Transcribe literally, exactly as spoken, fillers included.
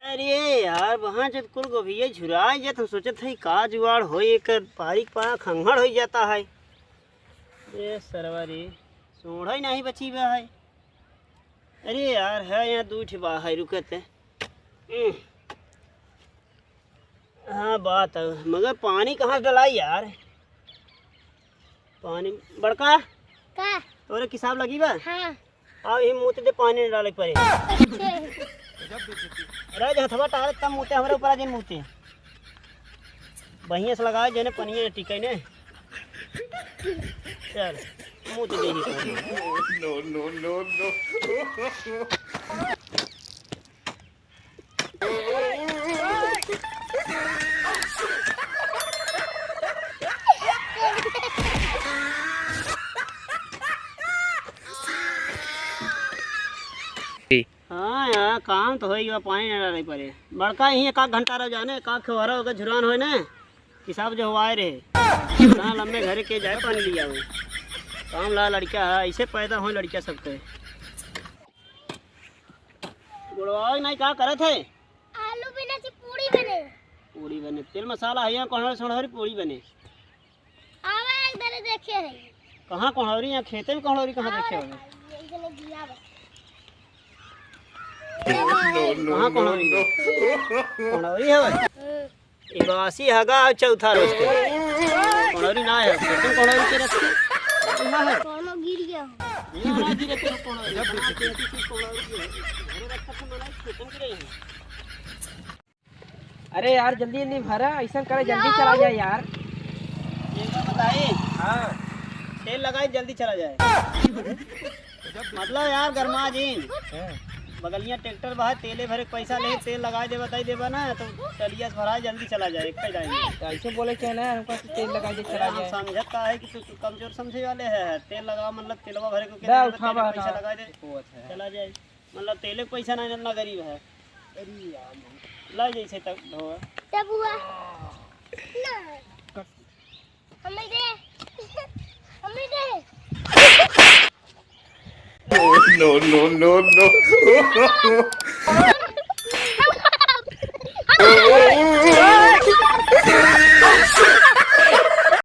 अरे यार, वहाँ जब कुल गोभिया झुराइ जात, हम सोचत हई का जुगाड़ होई, एक पारी पा खंघड़ होइ जाता है। ए सरवा रे, सोंढ़ा ही नहीं बची बा है। अरे यार, है यहाँ दू ठे बा है, रुकत है। हम्म। हाँ, बात है, मगर पानी कहाँ से डलाई यार? पानी बड़का का? तोरे किसाब लगी बा? हाँ। आओ, यही मूत दे, पानी न डाले के पड़े। अरे, जो हथवा टारे तब मूते, हमरे ऊपर आ जिन मूते। बहिया से लगाए, जेने पनिया न टिके ने। चल, मूत दे ही पानी। No, no, no, no। हाँ यार, काम तो होई बा, पानी ना डाले पड़े। बड़का यहीं एक आध घंटा रह जाने, एक आध खेवहरा होके झुरान होए ने, किसाब जो हुआए रहे। इतना लंबे घरे के जाए पानी लिया हुए। काम ला लड़का है, ऐसे पैदा होए लड़का सबके। बुढ़वा नहीं का करत है? आलू बिने से पूड़ी बने। पूड़ी बने, तेल मसाला है यहाँ, कोहड़री सोहड़री पूड़ी बने। आवा एक दरे देखे है। कहाँ कोहड़री? यहाँ खेते में कोहड़री कहाँ देखे हो? ये इतने दिया बा। कहाँ कोहड़री? कोहड़री है भाई? हम्म। ये बासी हगा और चौथा रोज के। कोहड़री ना है, खेते में कोहड़री के रखते। कहाँ है? कोनो गिर गया हो। ये ना गिरे तेरे कोहड़री। कोहड़री है। घरे रखा था, मना खेते में गिरे हैं। अरे यार, जल्दी जल्दी भरा, ऐसा करे, जल्दी चला जाए यार। एक बात बताई? हाँ। तेल लगाई, जल्दी चला जाए। मतलब यार, गरमा जीन। हाँ। बगलिया ट्रैक्टर बा, तेले भरे के पैसा ले, तेल लगाई दे, बताई देबा ना, तो टलिया से भराए, जल्दी चला जाए, एक ही time में। तो ऐसे बोले के ना, हमका कि तेल लगाई दे, चला जाए। समझत का है कि तू, तू कमजोर समझे वाले है, तेल लगा, मतलब तेलवा भरे को उठावा, पैसा लगाई दे, चला जाए। मतलब तेले के पैसा ना, इतना गरीब है। अरे यार, ला जैसे तक ढोआ। तब हुआ। ना। हमें दे। हमें दे। No, no, no, no।